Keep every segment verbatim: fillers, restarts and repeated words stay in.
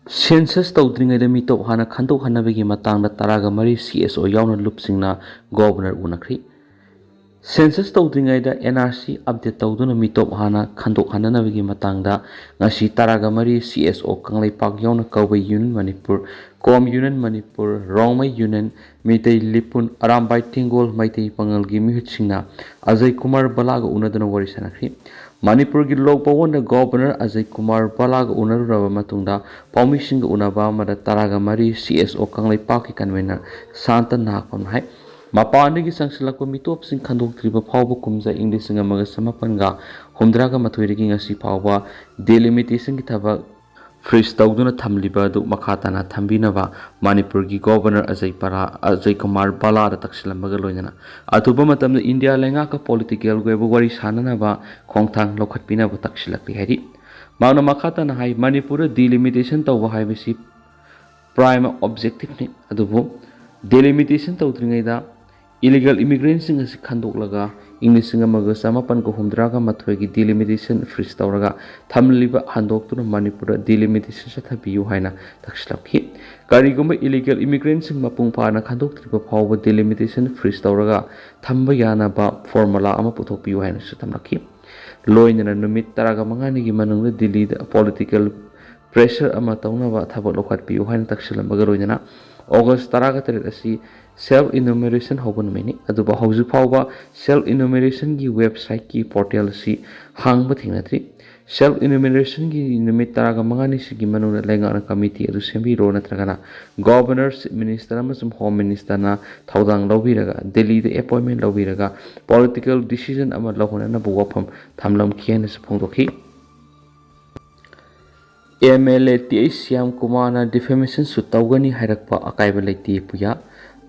Census ꯇꯧꯗ꯭ꯔꯤꯉꯩꯗ ꯃꯤꯇꯣꯞ ꯍꯥꯟꯅ ꯈꯟꯗꯣꯛꯍꯟꯅꯕꯒꯤ ꯃꯇꯥꯡꯗ ꯇꯔꯥꯒ ꯃꯔꯤ C S O ꯌꯥꯎꯅ ꯂꯨꯞꯁꯤꯡꯅ Governor ꯎꯅꯈ꯭ꯔꯤ꯫ Census ꯇꯧꯗ꯭ꯔꯤꯉꯩꯗ N R C update ꯇꯧꯗꯨꯅ ꯃꯤꯇꯣꯞ ꯍꯥꯟꯅ ꯈꯟꯗꯣꯛꯍꯟꯅꯅꯕꯒꯤ ꯃꯇꯥꯡꯗ ꯉꯁꯤ ꯇꯔꯥꯒ ꯃꯔꯤ C S O ꯀꯪꯂꯩꯄꯥꯛ ꯌꯥꯎꯅ ꯀꯋꯦ Union ꯃꯅꯤꯄꯨꯔ, ꯀꯣꯝ Union ꯃꯅꯤꯄꯨꯔ, ꯔꯣꯡꯃꯩ Union, ꯃꯤꯇꯩ ꯂꯤꯄꯨꯟ, ꯑꯔꯥꯝꯕꯥꯏ ꯇꯦꯡꯒꯣꯜ, ꯃꯩꯇꯩ ꯄꯥꯉꯜꯒꯤ ꯃꯤꯍꯨꯠꯁꯤꯡꯅ ꯑꯖꯌ ꯀꯨꯃꯥꯔ ꯕꯂꯥꯒ ꯎꯅꯗꯨꯅ ꯋꯥꯔꯤ ꯁꯥꯟꯅꯈ꯭ꯔꯤ꯫ ꯃꯅꯤꯄꯨꯔꯒꯤ ꯂꯣꯛ ꯚꯋꯟꯗ Governor ꯑꯖꯌ ꯀꯨꯃꯥꯔ ꯕꯂꯥꯒ ꯎꯅꯔꯨꯔꯕ ꯃꯇꯨꯡꯗ ꯄꯥꯎꯃꯤꯁꯤꯡꯒ ꯎꯅꯕ ꯑꯃꯗ ꯇꯔꯥꯒ ꯃꯔꯤ C S O ꯀꯪꯂꯩꯄꯥꯛꯀꯤ convener ꯁꯥꯟꯇ ꯅꯥꯍꯛꯄꯝꯅ ꯍꯥꯏ꯫ ꯃꯄꯥꯟꯗꯒꯤ ꯆꯪꯁꯤꯜꯂꯛꯄ ꯃꯤꯇꯣꯞꯁꯤꯡ ꯈꯟꯗꯣꯛꯇ꯭ꯔꯤꯕ ꯐꯥꯎꯕ ꯀꯨꯝꯖꯥ ꯏꯪ ꯂꯤꯁꯤꯡ ꯑꯃꯒ ꯆꯃꯥꯄꯟꯒ ꯍꯨꯝꯗ꯭ꯔꯥꯒ ꯃꯥꯊꯣꯏꯗꯒꯤ ꯉꯁꯤ ꯐꯥꯎꯕ delimitationꯒꯤ ꯊꯕꯛ freeze ꯇꯧꯗꯨꯅ ꯊꯝꯂꯤꯕ ꯑꯗꯨ ꯃꯈꯥ ꯇꯥꯅ ꯊꯝꯕꯤꯅꯕ ꯃꯅꯤꯄꯨꯔꯒꯤ Governor ꯑꯖꯌ ꯄꯔꯥ-, ꯑꯖꯌ ꯀꯨꯃꯥꯔ ꯕꯂꯥꯗ ꯇꯛꯁꯤꯜꯂꯝꯕꯒ ꯂꯣꯏꯅꯅ ꯑꯊꯨꯕ ꯃꯇꯝꯗ ꯏꯟꯗꯤꯌꯥ ꯂꯩꯉꯥꯛꯀ politicalꯒꯤ ꯑꯣꯏꯕ ꯋꯥꯔꯤ ꯁꯥꯅꯅꯕ ꯈꯣꯡꯊꯥꯡ ꯂꯧꯈꯠꯄꯤꯅꯕ ꯇꯛꯁꯤꯜꯂꯛꯂꯤ ꯍꯥꯏꯔꯤ꯫ ꯃꯍꯥꯛꯅ ꯃꯈꯥ ꯇꯥꯅ ꯍꯥꯏ, ꯃꯅꯤꯄꯨꯔꯗ delimitationꯇꯧꯕ ꯍꯥꯏꯕꯁꯤ prime objectiveꯅꯤ, ꯑꯗꯨꯕꯨ delimitation ꯇꯧꯗ꯭ꯔꯤꯉꯩꯗ illegal immigrantꯁꯤꯡ ꯑꯁꯤ ꯈꯟꯗꯣꯛꯂꯒ ꯏꯪ ꯂꯤꯁꯤꯡ ꯑꯃꯒ ꯆꯃꯥꯄꯟꯒ ꯍꯨꯝꯗ꯭ꯔꯥꯒ ꯃꯥꯊꯣꯏꯒꯤ delimitationfreeze ꯇꯧꯔꯒ ꯊꯝꯂꯤꯕ ꯍꯟꯗꯣꯛꯇꯨꯅ ꯃꯅꯤꯄꯨꯔꯗ delimitationꯆꯠꯊꯕꯤꯌꯨ ꯍꯥꯏꯅ ꯇꯛꯁꯤꯜꯂꯛꯈꯤ꯫ ꯀꯔꯤꯒꯨꯝꯕ illegal immigrantꯁꯤꯡ ꯃꯄꯨꯡ ꯐꯥꯅ ꯈꯟꯗꯣꯛꯇ꯭ꯔꯤꯕ ꯐꯥꯎꯕ delimitationfreeze ꯇꯧꯔꯒ ꯊꯝꯕ ꯌꯥꯅꯕ formula ꯑꯃ ꯄꯨꯊꯣꯛꯄꯤꯌꯨ ꯍꯥꯏꯅꯁꯨ ꯊꯝꯂꯛꯈꯤ꯫ ꯂꯣꯏꯅꯅ ꯅꯨꯃꯤꯠ ꯇꯔꯥꯒ ꯃꯉꯥꯅꯤꯒꯤ ꯃꯅꯨꯡꯗ ꯗꯤꯜꯂꯤꯗ political pressure ꯑꯃ ꯇꯧꯅꯕ ꯊꯕꯛ ꯂꯧꯈꯠꯄꯤꯌꯨ ꯍꯥꯏꯅ ꯇꯛꯁꯤꯜꯂꯝꯕꯒ ꯂꯣꯏꯅꯅ August ꯇꯔꯥꯒ ꯇꯔꯦꯠ ꯑꯁꯤ self enumeration ꯍꯧꯕ ꯅꯨꯃꯤꯠꯅꯤ꯫ ꯑꯗꯨꯕꯨ ꯍꯧꯖꯤꯛ ꯐꯥꯎꯕ self enumerationꯒꯤ websiteꯀꯤ portal ꯑꯁꯤ ꯍꯥꯡꯕ ꯊꯦꯡꯅꯗ꯭ꯔꯤ꯫ Self enumerationꯒꯤ ꯅꯨꯃꯤꯠ ꯇꯔꯥꯒ ꯃꯉꯥꯅꯤꯁꯤꯒꯤ ꯃꯅꯨꯡꯗ ꯂꯩꯉꯥꯛꯅ committee ꯑꯗꯨ ꯁꯦꯝꯕꯤꯔꯣ ꯅꯠꯇ꯭ꯔꯒꯅ Governor, Chief Minister ꯑꯃꯁꯨꯡ Home Ministerꯅ ꯊꯧꯗꯥꯡ ꯂꯧꯕꯤꯔꯒ ꯗꯤꯜꯂꯤꯗ appointment ꯂꯧꯕꯤꯔꯒ political decision ꯑꯃ ꯂꯧꯍꯟꯅꯅꯕ ꯋꯥꯐꯝ ꯊꯝꯂꯝꯈꯤ ꯍꯥꯏꯅꯁꯨ ꯐꯣꯡꯗꯣꯛꯈꯤ꯫ M L A T H Shyam ꯀꯨꯃꯥꯔꯅ defamation suit ꯇꯧꯒꯅꯤ ꯍꯥꯏꯔꯛꯄ ꯑꯀꯥꯏꯕ ꯂꯩꯇꯦ ꯄꯨꯌꯥ꯫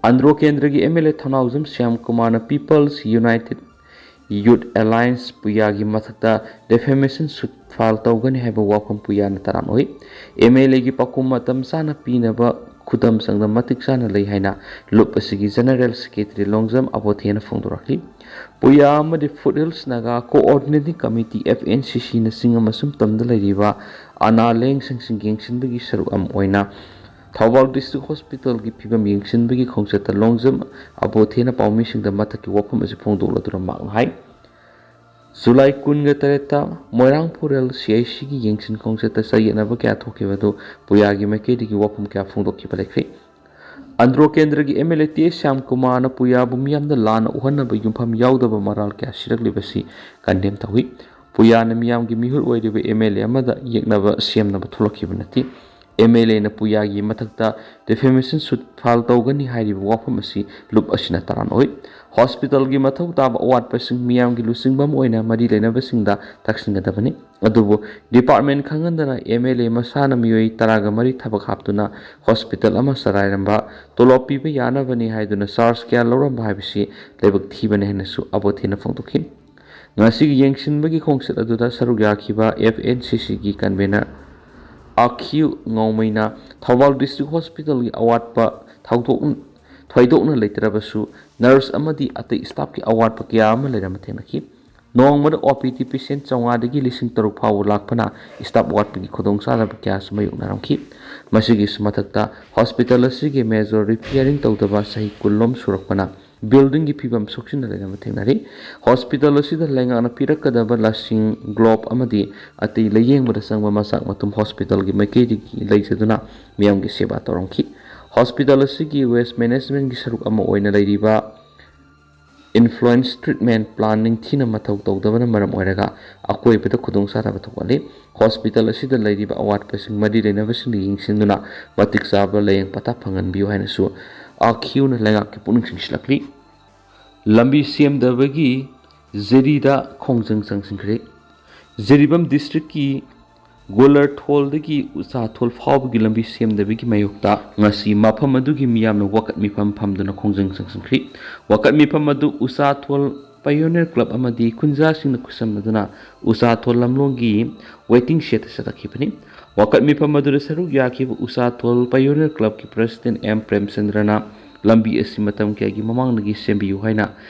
ꯑꯟꯗ꯭ꯔꯣ ꯀꯦꯟꯗ꯭ꯔꯒꯤ M L A ꯊꯧꯅꯥꯎꯖꯝ ꯁ꯭ꯌꯥꯝ ꯀꯨꯃꯥꯔꯅ People's United Youth Alliance ꯄꯨꯌꯥꯒꯤ ꯃꯊꯛꯇ defamation suit file ꯇꯧꯒꯅꯤ ꯍꯥꯏꯕ ꯋꯥꯐꯝ ꯄꯨꯌꯥꯅ ꯇꯔꯥꯝꯅ ꯑꯣꯏ꯫ M L Aꯒꯤ ꯄꯥꯎꯈꯨꯝ ꯃꯇꯝ ꯆꯥꯅ ꯄꯤꯅꯕ ꯈꯨꯗꯝꯁꯪꯗ ꯃꯇꯤꯛ ꯆꯥꯅ ꯂꯩ ꯍꯥꯏꯅ ꯂꯨꯞ ꯑꯁꯤꯒꯤ General Secretary ꯂꯣꯡꯖꯝ ꯑꯕꯣꯊꯦꯅ ꯐꯣꯡꯗꯣꯔꯛꯂꯤ꯫ ꯄꯨꯌꯥ ꯑꯃꯗꯤ Foothills Naga Coordinating Committee, F N C C, ꯅꯆꯤꯡꯕ ꯁꯨꯝ ꯇꯝꯗ ꯂꯩꯔꯤꯕ ꯑꯅꯥ ꯂꯥꯌꯦꯡꯁꯪꯁꯤꯡ ꯌꯦꯡꯁꯤꯟꯕꯒꯤ ꯁꯔꯨꯛ ꯑꯃ ꯑꯣꯏꯅ ꯊꯧꯕꯥꯜ District Hospitalꯒꯤ ꯐꯤꯕꯝ ꯌꯦꯡꯁꯤꯟꯕꯒꯤ ꯈꯣꯡꯆꯠꯇ ꯂꯣꯡꯖꯝ ꯑꯕꯣꯊꯦꯅ ꯄꯥꯎꯃꯤꯁꯤꯡꯗ ꯃꯊꯛꯀꯤ ꯋꯥꯐꯝ ꯑꯁꯤ ꯐꯣꯡꯗꯣꯛꯂꯗꯨꯅ ꯃꯍꯥꯛꯅ ꯍꯥꯏ, ꯖꯨꯂꯥꯏ ꯀꯨꯟꯒ ꯇꯔꯦꯠꯇ ꯃꯣꯏꯔꯥꯡ Foothills C H Cꯒꯤ ꯌꯦꯡꯁꯤꯟ ꯈꯣꯡꯆꯠꯇ ꯆꯌꯦꯠꯅꯕ ꯀꯌꯥ ꯊꯣꯛꯈꯤꯕ ꯑꯗꯨ ꯄꯨꯌꯥꯒꯤ ꯃꯥꯏꯀꯩꯗꯒꯤ ꯋꯥꯐꯝ ꯀꯌꯥ ꯐꯣꯡꯗꯣꯛꯈꯤꯕ ꯂꯩꯈ꯭ꯔꯦ꯫ ꯑꯟꯗ꯭ꯔꯣ ꯀꯦꯟꯗ꯭ꯔꯒꯤ M L A ꯇꯦ ꯁ꯭ꯌꯥꯝ ꯀꯨꯃꯥꯔꯅ ꯄꯨꯌꯥꯕꯨ ꯃꯤꯌꯥꯝꯅ ꯂꯥꯟꯅ ꯎꯍꯟꯅꯕ ꯌꯨꯝꯐꯝ ꯌꯥꯎꯗꯕ ꯃꯔꯥꯜ ꯀꯌꯥ ꯁꯤꯔꯛꯂꯤꯕꯁꯤ condemn ꯇꯧꯏ꯫ ꯄꯨꯌꯥꯅ ꯃꯤꯌꯥꯝꯒꯤ ꯃꯤꯍꯨꯠ ꯑꯣꯏꯔꯤꯕ M L A ꯑꯃꯗ ꯌꯦꯛꯅꯕ ꯁꯦꯝꯅꯕ ꯊꯣꯛꯂꯛꯈꯤꯕ ꯅꯠꯇꯦ꯫ M L Aꯅ ꯄꯨꯌꯥꯒꯤ ꯃꯊꯛꯇ defamation suit file ꯇꯧꯒꯅꯤ ꯍꯥꯏꯔꯤꯕ ꯋꯥꯐꯝ ꯑꯁꯤ ꯂꯨꯞ ꯑꯁꯤꯅ ꯇꯔꯥꯟ ꯑꯣꯏ꯫ Hospitalꯒꯤ ꯃꯊꯧ ꯇꯥꯕ ꯑꯋꯥꯠꯄꯁꯤꯡ ꯃꯤꯌꯥꯝꯒꯤ ꯂꯨꯆꯤꯡꯕ ꯑꯃ ꯑꯣꯏꯅ ꯃꯔꯤ ꯂꯩꯅꯕꯁꯤꯡꯗ ꯇꯛꯁꯤꯟꯒꯗꯕꯅꯤ꯫ ꯑꯗꯨꯕꯨ department ꯈꯪꯍꯟꯗꯅ M L A ꯃꯁꯥꯅ ꯃꯤꯑꯣꯏ ꯇꯔꯥꯒ ꯃꯔꯤ ꯊꯕꯛ ꯍꯥꯞꯇꯨꯅ hospital ꯑꯃ ꯆꯂꯥꯏꯔꯝꯕ, ꯇꯣꯂꯣꯞ ꯄꯤꯕ ꯌꯥꯅꯕꯅꯤ ꯍꯥꯏꯗꯨꯅ charge ꯀꯌꯥ ꯂꯧꯔꯝꯕ ꯍꯥꯏꯕꯁꯤ ꯂꯥꯏꯕꯛ ꯊꯤꯕꯅꯤ ꯍꯥꯏꯅꯁꯨ ꯑꯕꯣꯊꯦꯅ ꯐꯣꯡꯗꯣꯛꯈꯤ꯫ ꯉꯁꯤꯒꯤ ꯌꯦꯡꯁꯤꯟꯕꯒꯤ ꯈꯣꯡꯆꯠ ꯑꯗꯨꯗ ꯁꯔꯨꯛ ꯌꯥꯈꯤꯕ F N C Cꯒꯤ convener ꯑꯈ꯭ꯌꯨ ꯉꯥꯎꯃꯩꯅ Thoubal District Hospitalꯒꯤ ꯑꯋꯥꯠꯄ ꯊꯧꯗꯣꯛ-, ꯊꯣꯏꯗꯣꯛꯅ ꯂꯩꯇ꯭ꯔꯕꯁꯨ nurse ꯑꯃꯗꯤ ꯑꯇꯩ staffꯀꯤ ꯑꯋꯥꯠꯄ ꯀꯌꯥ ꯑꯃ ꯂꯩꯔꯝꯕ ꯊꯦꯡꯅꯈꯤ꯫ ꯅꯣꯡꯃꯗ O P D patient ꯆꯥꯝꯃꯉꯥꯗꯒꯤ ꯂꯤꯁꯤꯡ ꯇꯔꯨꯛ ꯐꯥꯎꯕ ꯂꯥꯛꯄꯅ staff ꯋꯥꯠꯄꯒꯤ ꯈꯨꯗꯣꯡꯆꯥꯗꯕ ꯀꯌꯥꯁꯨ ꯃꯥꯌꯣꯛꯅꯔꯝꯈꯤ꯫ ꯃꯁꯤꯒꯤꯁꯨ ꯃꯊꯛꯇ hospital ꯑꯁꯤꯒꯤ major repairing ꯇꯧꯗꯕ ꯆꯍꯤ ꯀꯨꯟꯂꯣꯝ ꯁꯨꯔꯛꯄꯅ buildingꯒꯤ ꯐꯤꯕꯝ ꯁꯣꯛꯆꯤꯟꯅ ꯂꯩꯔꯝꯕ ꯊꯦꯡꯅꯔꯤ꯫ Hospital ꯑꯁꯤꯗ ꯂꯩꯉꯥꯛꯅ ꯄꯤꯔꯛꯀꯗꯕ ꯂꯁꯤꯡ, glove ꯑꯃꯗꯤ ꯑꯇꯩ ꯂꯥꯌꯦꯡꯕꯗ ꯆꯪꯕ ꯃꯆꯥꯛ ꯃꯊꯨꯝ hospitalꯒꯤ ꯃꯥꯏꯀꯩꯗꯒꯤ ꯂꯩꯖꯗꯨꯅ ꯃꯤꯌꯥꯝꯒꯤ ꯁꯦꯕꯥ ꯇꯧꯔꯝꯈꯤ꯫ Hospital ꯑꯁꯤꯒꯤ waste managementꯒꯤ ꯁꯔꯨꯛ ꯑꯃ ꯑꯣꯏꯅ ꯂꯩꯔꯤꯕ effluent treatment plant ꯅꯤꯡꯊꯤꯅ ꯃꯊꯧ ꯇꯧꯗꯕꯅ ꯃꯔꯝ ꯑꯣꯏꯔꯒ ꯑꯀꯣꯏꯕꯗ ꯈꯨꯗꯣꯡꯆꯥꯗꯕ ꯊꯣꯛꯍꯜꯂꯤ꯫ Hospital ꯑꯁꯤꯗ ꯂꯩꯔꯤꯕ ꯑꯋꯥꯠꯄꯁꯤꯡ ꯃꯔꯤ ꯂꯩꯅꯕꯁꯤꯡꯅ ꯌꯦꯡꯁꯤꯟꯗꯨꯅ ꯃꯇꯤꯛ ꯆꯥꯕ ꯂꯥꯌꯦꯡ ꯄꯊꯥꯞ ꯐꯪꯍꯟꯕꯤꯌꯨ ꯍꯥꯏꯅꯁꯨ ꯑꯈ꯭ꯌꯨꯅ ꯂꯩꯉꯥꯛꯀꯤ ꯄꯨꯛꯅꯤꯡ ꯆꯤꯡꯁꯤꯜꯂꯛꯂꯤ꯫ ꯂꯝꯕꯤ ꯁꯦꯝꯗꯕꯒꯤ ꯖꯤꯔꯤꯗ ꯈꯣꯡꯖꯪ ꯆꯪꯁꯤꯟꯈ꯭ꯔꯦ꯫ ꯖꯤꯔꯤꯕꯥꯝ districtꯀꯤ ꯒꯣꯂꯔꯊꯣꯜꯗꯒꯤ ꯎꯆꯥꯊꯣꯜ ꯐꯥꯎꯕꯒꯤ ꯂꯝꯕꯤ ꯁꯦꯝꯗꯕꯒꯤ ꯃꯥꯌꯣꯛꯇ ꯉꯁꯤ ꯃꯐꯝ ꯑꯗꯨꯒꯤ ꯃꯤꯌꯥꯝꯅ ꯋꯥꯀꯠ ꯃꯤꯐꯝ ꯐꯝꯗꯨꯅ ꯈꯣꯡꯖꯪ ꯆꯪꯁꯤꯟꯈ꯭ꯔꯤ꯫ ꯋꯥꯀꯠ ꯃꯤꯐꯝ ꯑꯗꯨ ꯎꯆꯥꯊꯣꯜ Pioneer Club ꯑꯃꯗꯤ ꯈꯨꯟꯖꯥꯁꯤꯡꯅ ꯈꯨꯠꯁꯝꯅꯗꯨꯅ ꯎꯆꯥꯊꯣꯜ ꯂꯝꯂꯣꯡꯒꯤ waiting shedꯇ ꯆꯠꯊꯈꯤꯕꯅꯤ꯫ ꯋꯥꯀꯠ ꯃꯤꯐꯝ ꯑꯗꯨꯗ ꯁꯔꯨꯛ ꯌꯥꯈꯤꯕ ꯎꯁꯥ ꯊꯣꯜ ꯄꯥꯏꯑꯣꯅꯤꯌꯔ ꯀ꯭ꯂꯕꯀꯤ ꯄ꯭ꯔꯁꯤꯗꯦꯟ ꯑꯦꯝ ꯄ꯭ꯔꯦꯝꯆꯟꯗ꯭ꯔꯅ ꯂꯝꯕꯤ ꯑꯁꯤ ꯃꯇꯝ ꯀꯌꯥꯒꯤ ꯃꯃꯥꯡꯗꯒꯤ ꯁꯦꯝꯕꯤꯌꯨ ꯍꯥꯏꯅ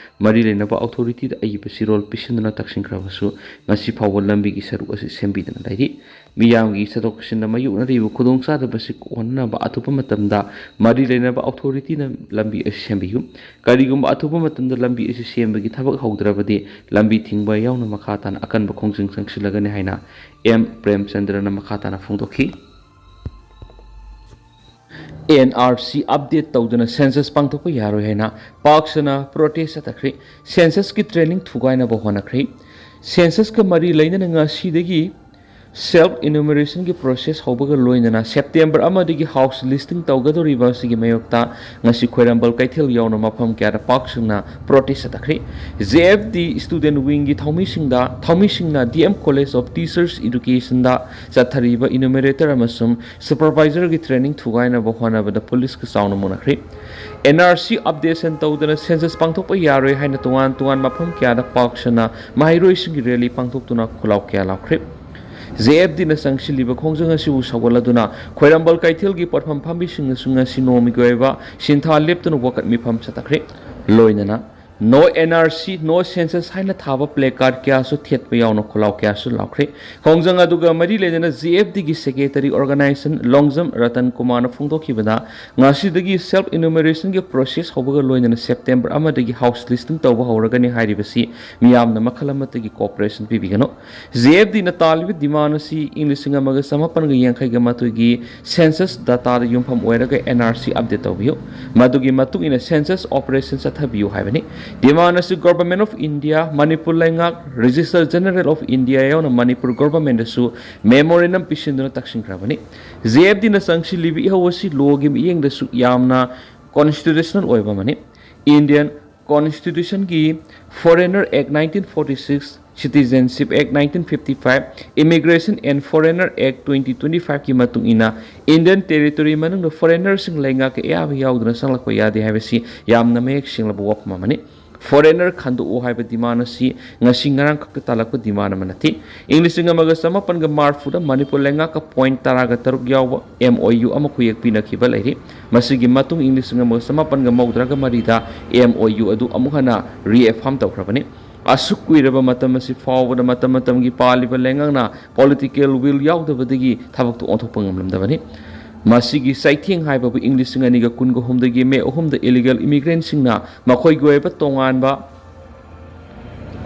ꯃꯔꯤ ꯂꯩꯅꯕ ꯑꯣꯊꯣꯔꯤꯇꯤꯗ ꯑꯏꯕ ꯆꯦꯔꯣꯜ ꯄꯤꯁꯤꯟꯗꯨꯅ ꯇꯛꯁꯤꯟꯈ꯭ꯔꯕꯁꯨ, ꯉꯁꯤ ꯐꯥꯎꯕ ꯂꯝꯕꯤꯒꯤ ꯁꯔꯨꯛ ꯑꯁꯤ ꯁꯦꯝꯕꯤꯗꯅ ꯂꯩꯔꯤ꯫ ꯃꯤꯌꯥꯝꯒꯤ ꯆꯠꯊꯣꯛ ꯆꯠꯁꯤꯟꯗ ꯃꯥꯌꯣꯛꯅꯔꯤꯕ ꯈꯨꯗꯣꯡꯆꯥꯗꯕ ꯑꯁꯤ ꯀꯣꯛꯍꯟꯅꯕ ꯑꯊꯨꯕ ꯃꯇꯝꯗ ꯃꯔꯤ ꯂꯩꯅꯕ ꯑꯣꯊꯣꯔꯤꯇꯤꯅ ꯂꯝꯕꯤ ꯑꯁꯤ ꯁꯦꯝꯕꯤꯌꯨ꯫ ꯀꯔꯤꯒꯨꯝꯕ ꯑꯊꯨꯕ ꯃꯇꯝꯗ ꯂꯝꯕꯤ ꯑꯁꯤ ꯁꯦꯝꯕꯒꯤ ꯊꯕꯛ ꯍꯧꯗ꯭ꯔꯕꯗꯤ, ꯂꯝꯕꯤ ꯊꯤꯡꯕ ꯌꯥꯎꯅ ꯃꯈꯥ ꯇꯥꯅ ꯑꯀꯟꯕ ꯈꯣꯡꯖꯪ ꯆꯪꯁꯤꯜꯂꯒꯅꯤ ꯍꯥꯏꯅ ꯑꯦꯝ ꯄ꯭ꯔꯦꯝꯆꯟꯗ꯭ꯔꯅ ꯃꯈꯥ ꯇꯥꯅ ꯐꯣꯡꯗꯣꯛꯈꯤ꯫ ꯑꯦꯟ ꯑꯥꯔ ꯁꯤ ꯑꯞꯗꯦꯠ ꯇꯧꯗꯅ ꯁꯦꯟꯁꯁ ꯄꯥꯡꯊꯣꯛꯄ ꯌꯥꯔꯣꯏ ꯍꯥꯏꯅ ꯄꯥꯛ ꯁꯟꯅ ꯄ꯭ꯔꯣꯇꯦꯁ ꯆꯠꯊꯈ꯭ꯔꯦ꯫ ꯁꯦꯟꯁꯁꯀꯤ ꯇ꯭ꯔꯦꯅꯤꯡ ꯊꯨꯒꯥꯏꯅꯕ ꯍꯣꯠꯅꯈ꯭ꯔꯦ꯫ ꯁꯦꯟꯁꯁꯀ ꯃꯔꯤ ꯂꯩꯅꯅ ꯉꯁꯤꯗꯒꯤ ꯁꯦꯜꯐ ꯏꯅꯨꯃꯔꯦꯁꯟꯒꯤ ꯄ꯭ꯔꯣꯁꯦꯁ ꯍꯧꯕꯒ ꯂꯣꯏꯅꯅ ꯁꯦꯞꯇꯦꯝꯕꯔ ꯑꯃꯗꯒꯤ ꯍꯥꯎꯁ ꯂꯤꯁꯇꯤꯡ ꯇꯧꯒꯗꯧꯔꯤꯕ ꯑꯁꯤꯒꯤ ꯃꯥꯌꯣꯛꯇ ꯉꯁꯤ ꯈ꯭ꯋꯥꯏꯔꯝꯕꯟ ꯀꯩꯊꯦꯜ ꯌꯥꯎꯅ ꯃꯐꯝ ꯀꯌꯥꯗ ꯄꯥꯛ ꯁꯟꯅ ꯄ꯭ꯔꯣꯇꯦꯁ ꯆꯠꯊꯈ꯭ꯔꯦ꯫ ꯖꯦ ꯑꯦꯐ ꯗꯤ ꯁ꯭ꯇꯨꯗꯦꯟꯠ ꯋꯤꯡꯒꯤ ꯊꯧꯃꯤꯁꯤꯡꯗ, ꯊꯧꯃꯤꯁꯤꯡꯅ D M college of teachers ꯏꯗꯨꯀꯦꯁꯟꯗ ꯆꯠꯊꯔꯤꯕ ꯏꯅꯨꯃꯔꯦꯇꯔ ꯑꯃꯁꯨꯡ ꯁꯨꯄꯔꯚꯥꯏꯖꯔꯒꯤ ꯇ꯭ꯔꯦꯅꯤꯡ ꯊꯨꯒꯥꯏꯅꯕ ꯍꯣꯠꯅꯕꯗ ꯄꯨꯂꯤꯁꯀ ꯆꯥꯎꯅ ꯃꯨꯟꯅꯈ꯭ꯔꯦ꯫ ꯑꯦꯟ ꯑꯥꯔ ꯁꯤ ꯑꯞꯗꯦꯁꯟ ꯇꯧꯗꯅ ꯁꯦꯟꯁꯁ ꯄꯥꯡꯊꯣꯛꯄ ꯌꯥꯔꯣꯏ ꯍꯥꯏꯅ ꯇꯣꯉꯥꯟ ꯇꯣꯉꯥꯟ ꯃꯐꯝ ꯀꯌꯥꯗ ꯄꯥꯛ ꯁꯟꯅ ꯃꯍꯩꯔꯣꯏꯁꯤꯡꯒꯤ ꯔꯦꯂꯤ ꯄꯥꯡꯊꯣꯛꯇꯨꯅ ꯈꯨꯜꯂꯥꯎ ꯀꯌꯥ ꯂꯥꯎꯈ꯭ꯔꯦ꯫ ꯖꯦ ꯑꯦꯐ ꯗꯤꯅ ꯆꯪꯁꯤꯜꯂꯤꯕ ꯈꯣꯡꯖꯪ ꯑꯁꯤꯕꯨ ꯁꯧꯒꯠꯂꯗꯨꯅ ꯈ꯭ꯋꯥꯏꯔꯝꯕꯟ ꯀꯩꯊꯦꯜꯒꯤ ꯄꯣꯠꯐꯝ ꯐꯝꯕꯤꯁꯤꯡꯅꯁꯨ ꯉꯁꯤ ꯅꯣꯡꯃꯒꯤ ꯑꯣꯏꯕ ꯁꯤꯟꯊꯥ ꯂꯦꯞꯇꯅ ꯋꯥꯀꯠ ꯃꯤꯐꯝ ꯆꯠꯊꯈ꯭ꯔꯦ꯫ ꯂꯣꯏꯅꯅ "No N R C, No Census" ꯍꯥꯏꯅ ꯊꯥꯕ ꯄ꯭ꯂꯦ ꯀꯥꯔꯗ ꯀꯌꯥꯁꯨ ꯊꯦꯠꯄ ꯌꯥꯎꯅ ꯈꯨꯜꯂꯥꯎ ꯀꯌꯥꯁꯨ ꯂꯥꯎꯈ꯭ꯔꯦ꯫ ꯈꯣꯡꯖꯪ ꯑꯗꯨꯒ ꯃꯔꯤ ꯂꯩꯅꯅ ꯖꯦ ꯑꯦꯐ ꯗꯤꯒꯤ ꯁꯦꯀ꯭ꯔꯦꯇꯔꯤ ꯑꯣꯔꯒꯅꯥꯏꯖꯦꯁꯟ ꯂꯣꯡꯖꯝ ꯔꯇꯟ ꯀꯨꯃꯥꯔꯅ ꯐꯣꯡꯗꯣꯛꯈꯤꯕꯗ, ꯉꯁꯤꯗꯒꯤ ꯁꯦꯜꯐ ꯏꯅꯨꯃꯔꯦꯁꯟꯒꯤ ꯄ꯭ꯔꯣꯁꯦꯁ ꯍꯧꯕꯒ ꯂꯣꯏꯅꯅ ꯁꯦꯞꯇꯦꯝꯕꯔ ꯑꯃꯗꯒꯤ ꯍꯥꯎꯁ ꯂꯤꯁꯇꯤꯡ ꯇꯧꯕ ꯍꯧꯔꯒꯅꯤ ꯍꯥꯏꯔꯤꯕꯁꯤ ꯃꯤꯌꯥꯝꯅ ꯃꯈꯜ ꯑꯃꯠꯇꯒꯤ ꯀꯣꯑꯣꯄꯔꯦꯁꯟ ꯄꯤꯕꯤꯒꯅꯨ꯫ ꯖꯦ ꯑꯦꯐ ꯗꯤꯅ ꯇꯥꯜꯂꯤꯕ ꯗꯤꯃꯥꯟ ꯑꯁꯤ ꯏꯪ ꯂꯤꯁꯤꯡ ꯑꯃꯒ ꯆꯃꯥꯄꯟꯒ ꯌꯥꯡꯈꯩꯒ ꯃꯥꯊꯣꯏꯒꯤ ꯁꯦꯟꯁꯁ ꯗꯥꯇꯥꯗ ꯌꯨꯝꯐꯝ ꯑꯣꯏꯔꯒ ꯑꯦꯟ ꯑꯥꯔ ꯁꯤ ꯑꯞꯗꯦꯠ ꯇꯧꯕꯤꯌꯨ꯫ ꯃꯗꯨꯒꯤ ꯃꯇꯨꯡ ꯏꯟꯅ ꯁꯦꯟꯁꯁ ꯑꯣꯄꯔꯦꯁꯟ ꯆꯠꯊꯕꯤꯌꯨ ꯍꯥꯏꯕꯅꯤ꯫ ꯗꯤꯃꯥꯟ ꯑꯁꯤ ꯒꯣꯚꯔꯟꯃꯦꯟꯠ ꯑꯣꯐ ꯏꯟꯗꯤꯌꯥ, ꯃꯅꯤꯄꯨꯔ ꯂꯩꯉꯥꯛ, ꯔꯦꯖꯤꯁꯇꯔ ꯖꯦꯅꯔꯦꯜ ꯑꯣꯐ ꯏꯟꯗꯤꯌꯥ ꯌꯥꯎꯅ ꯃꯅꯤꯄꯨꯔ ꯒꯣꯚꯔꯟꯃꯦꯟꯠꯇꯁꯨ ꯃꯦꯃꯣꯔꯦꯟꯗꯝ ꯄꯤꯁꯤꯟꯗꯨꯅ ꯇꯛꯁꯤꯟꯈ꯭ꯔꯕꯅꯤ꯫ ꯖꯦ ꯑꯦꯐ ꯗꯤꯅ ꯆꯪꯁꯤꯜꯂꯤꯕ ꯏꯍꯧ ꯑꯁꯤ ꯂꯣꯒꯤ ꯃꯤꯠꯌꯦꯡꯗꯁꯨ ꯌꯥꯝꯅ ꯀꯣꯟꯁꯇꯤꯇ꯭ꯌꯨꯁꯅꯦꯜ ꯑꯣꯏꯕ ꯑꯃꯅꯤ꯫ ꯏꯟꯗꯤꯌꯟ ꯀꯣꯟꯁꯇꯤꯇ꯭ꯌꯨꯁꯟꯒꯤ Foreigner Act nineteen forty six, Citizenship Act nineteen fifty five, Immigration and Foreigner Act twenty twenty five ꯀꯤ ꯃꯇꯨꯡ ꯏꯟꯅ, ꯏꯟꯗꯤꯌꯟ ꯇꯦꯔꯤꯇꯣꯔꯤ ꯃꯅꯨꯡꯗ ꯐꯣꯔꯦꯅꯔꯁꯤꯡ ꯂꯩꯉꯥꯛꯀꯤ ꯑꯌꯥꯕ ꯌꯥꯎꯗꯅ ꯆꯪꯂꯛꯄ ꯌꯥꯗꯦ ꯍꯥꯏꯕꯁꯤ ꯌꯥꯝꯅ ꯃꯌꯦꯛ ꯁꯦꯡꯂꯕ ꯋꯥꯐꯝ ꯑꯃꯅꯤ꯫ ꯐꯣꯔꯦꯅꯔ ꯈꯟꯗꯣꯛꯎ ꯍꯥꯏꯕ ꯗꯤꯃꯥꯟ ꯑꯁꯤ ꯉꯁꯤ ꯉꯔꯥꯡ ꯈꯛꯇ ꯇꯥꯜꯂꯛꯄ ꯗꯤꯃꯥꯟ ꯑꯃ ꯅꯠꯇꯦ꯫ ꯏꯪ ꯂꯤꯁꯤꯡ ꯑꯃꯒ ꯆꯃꯥꯄꯟꯒ ꯃꯔꯤꯐꯨꯗ ꯃꯅꯤꯄꯨꯔ ꯂꯩꯉꯥꯛꯀ ꯄꯣꯏꯟꯠ ꯇꯔꯥꯒ ꯇꯔꯨꯛ ꯌꯥꯎꯕ ꯑꯦꯝ ꯑꯣ ꯌꯨ ꯑꯃ ꯈꯨꯌꯦꯛ ꯄꯤꯅꯈꯤꯕ ꯂꯩꯔꯤ꯫ ꯃꯁꯤꯒꯤ ꯃꯇꯨꯡ ꯏꯪ ꯂꯤꯁꯤꯡ ꯑꯃꯒ ꯆꯃꯥꯄꯟꯒ ꯃꯧꯗ꯭ꯔꯥꯒ ꯃꯔꯤꯗ ꯑꯦꯝ ꯑꯣ ꯌꯨ ꯑꯗꯨ ꯑꯃꯨꯛ ꯍꯟꯅ ꯔꯤꯑꯦꯐꯥꯔꯝ ꯇꯧꯈ꯭ꯔꯕꯅꯤ꯫ ꯑꯁꯨꯛ ꯀꯨꯏꯔꯕ ꯃꯇꯝ ꯑꯁꯤ ꯐꯥꯎꯕꯗ ꯃꯇꯝ ꯃꯇꯝꯒꯤ ꯄꯥꯜꯂꯤꯕ ꯂꯩꯉꯥꯛꯅ ꯄꯣꯂꯤꯇꯤꯀꯦꯜ ꯋꯤꯜ ꯌꯥꯎꯗꯕꯗꯒꯤ ꯊꯕꯛꯇꯨ ꯑꯣꯟꯊꯣꯛꯄ ꯉꯝꯂꯝꯗꯕꯅꯤ꯫ ꯃꯁꯤꯒꯤ ꯆꯩꯊꯦꯡ ꯍꯥꯏꯕꯕꯨ ꯏꯪ ꯂꯤꯁꯤꯡ ꯑꯅꯤꯒ ꯀꯨꯟꯒ ꯍꯨꯝꯗꯒꯤ ꯃꯦ ꯑꯍꯨꯝꯗ ꯏꯂꯤꯒꯦꯜ ꯏꯃꯤꯒ꯭ꯔꯦꯟꯁꯤꯡꯅ ꯃꯈꯣꯏꯒꯤ ꯑꯣꯏꯕ ꯇꯣꯉꯥꯟꯕ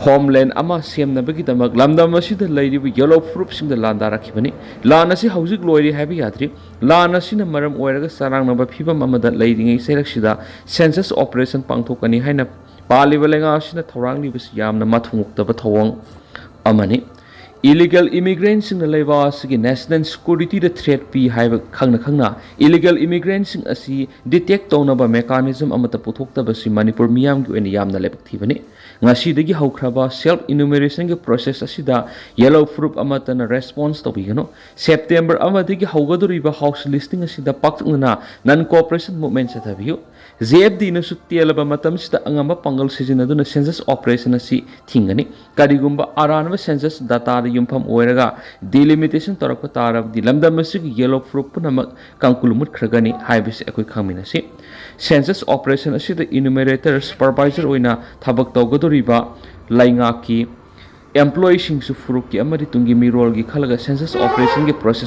ꯍꯣꯝꯂꯦꯟ ꯑꯃ ꯁꯦꯝꯅꯕꯒꯤꯗꯃꯛ ꯂꯝꯗꯝ ꯑꯁꯤꯗ ꯂꯩꯔꯤꯕ ꯌꯦꯂꯣ ꯐꯨꯔꯨꯞꯁꯤꯡꯗ ꯂꯥꯟꯗꯥꯔꯛꯈꯤꯕꯅꯤ꯫ ꯂꯥꯟ ꯑꯁꯤ ꯍꯧꯖꯤꯛ ꯂꯣꯏꯔꯦ ꯍꯥꯏꯕ ꯌꯥꯗ꯭ꯔꯤ꯫ ꯂꯥꯟ ꯑꯁꯤꯅ ꯃꯔꯝ ꯑꯣꯏꯔꯒ ꯆꯔꯥꯡꯅꯕ ꯐꯤꯕꯝ ꯑꯃꯗ ꯂꯩꯔꯤꯉꯩ ꯆꯩꯔꯛꯁꯤꯗ ꯁꯦꯟꯁꯁ ꯑꯣꯄꯔꯦꯁꯟ ꯄꯥꯡꯊꯣꯛꯀꯅꯤ ꯍꯥꯏꯅ ꯄꯥꯜꯂꯤꯕ ꯂꯩꯉꯥꯛ ꯑꯁꯤꯅ ꯊꯧꯔꯥꯡꯂꯤꯕꯁꯤ ꯌꯥꯝꯅ ꯃꯊꯣꯡ ꯍꯨꯛꯇꯕ ꯊꯧꯑꯣꯡ ꯑꯃꯅꯤ꯫ ꯏꯂꯤꯒꯦꯜ ꯏꯃꯤꯒ꯭ꯔꯦꯟꯁꯤꯡꯅ ꯂꯩꯕꯥꯛ ꯑꯁꯤꯒꯤ ꯅꯦꯁꯅꯦꯜ ꯁꯦꯀ꯭ꯌꯨꯔꯤꯇꯤꯗ ꯊ꯭ꯔꯦꯠ ꯄꯤ ꯍꯥꯏꯕ ꯈꯪꯅ ꯈꯪꯅ ꯏꯂꯤꯒꯦꯜ ꯏꯃꯤꯒ꯭ꯔꯦꯟꯁꯤꯡ ꯑꯁꯤ ꯗꯤꯇꯦꯛ ꯇꯧꯅꯕ ꯃꯦꯀꯥꯅꯤꯖꯝ ꯑꯃꯠꯇ ꯄꯨꯊꯣꯛꯇꯕꯁꯤ ꯃꯅꯤꯄꯨꯔ ꯃꯤꯌꯥꯝꯒꯤ ꯑꯣꯏꯅ ꯌꯥꯝꯅ ꯂꯥꯏꯕꯛ ꯊꯤꯕꯅꯤ꯫ ꯉꯁꯤꯗꯒꯤ ꯍꯧꯈ꯭ꯔꯕ ꯁꯦꯜꯐ ꯏꯅꯨꯃꯦꯔꯦꯁꯟꯒꯤ ꯄ꯭ꯔꯣꯁꯦꯁ ꯑꯁꯤꯗ ꯌꯦꯂꯣ ꯐꯨꯔꯨꯞ ꯑꯃꯠꯇꯅ ꯔꯦꯁꯄꯣꯟꯁ ꯇꯧꯕꯤꯒꯅꯨ꯫ ꯁꯦꯞꯇꯦꯝꯕꯔ ꯑꯃꯗꯒꯤ ꯍꯧꯒꯗꯧꯔꯤꯕ ꯍꯥꯎꯁ ꯂꯤꯁꯇꯤꯡ ꯑꯁꯤꯗ ꯄꯥꯛꯇꯛꯅꯅ ꯅꯟ ꯀꯣꯑꯣꯄꯔꯦꯁꯟ ꯃꯨꯚꯃꯦꯟ ꯆꯠꯊꯕꯤꯌꯨ꯫ ꯖꯦ ꯑꯦꯐ ꯗꯤꯅꯁꯨ ꯇꯦꯜꯂꯕ ꯃꯇꯝꯁꯤꯗ ꯑꯉꯝꯕ ꯄꯥꯡꯒꯜ ꯁꯤꯖꯤꯟꯅꯗꯨꯅ ꯁꯦꯟꯁꯁ ꯑꯣꯄꯔꯦꯁꯟ ꯑꯁꯤ ꯊꯤꯡꯒꯅꯤ꯫ ꯀꯔꯤꯒꯨꯝꯕ ꯑꯔꯥꯟꯕ ꯁꯦꯟꯁꯁ ꯗꯥꯇꯥꯗ ꯌꯨꯝꯐꯝ ꯑꯣꯏꯔꯒ ꯗꯤꯂꯤꯃꯤꯇꯦꯁꯟ ꯇꯧꯔꯛꯄ ꯇꯥꯔꯕꯗꯤ ꯂꯝꯗꯝ ꯑꯁꯤꯒꯤ ꯌꯦꯂꯣ ꯐꯨꯔꯨꯞ ꯄꯨꯝꯅꯃꯛ ꯀꯥꯡꯀꯨꯂꯨ ꯃꯨꯠꯈ꯭ꯔꯒꯅꯤ ꯍꯥꯏꯕꯁꯤ ꯑꯩꯈꯣꯏ ꯈꯪꯃꯤꯟꯅꯁꯤ꯫ ꯁꯦꯟꯁꯁ ꯑꯣꯄꯔꯦꯁꯟ ꯑꯁꯤꯗ ꯏꯅꯨꯃꯦꯔꯦꯇꯔ, ꯁꯨꯄꯔꯚꯥꯏꯖꯔ ꯑꯣꯏꯅ ꯊꯕꯛ ꯇꯧꯒꯗꯧꯔꯤꯕ ꯂꯩꯉꯥꯛꯀꯤ ꯑꯦꯝꯄ꯭ꯂꯣꯌꯤꯁꯤꯡꯁꯨ ꯐꯨꯔꯨꯞꯀꯤ ꯑꯃꯗꯤ ꯇꯨꯡꯒꯤ ꯃꯤꯔꯣꯜꯒꯤ ꯈꯜꯂꯒ ꯁꯦꯟꯁꯁ ꯑꯣꯄꯔꯦꯁꯟꯒꯤ ꯄ꯭ꯔꯣꯁꯦꯁ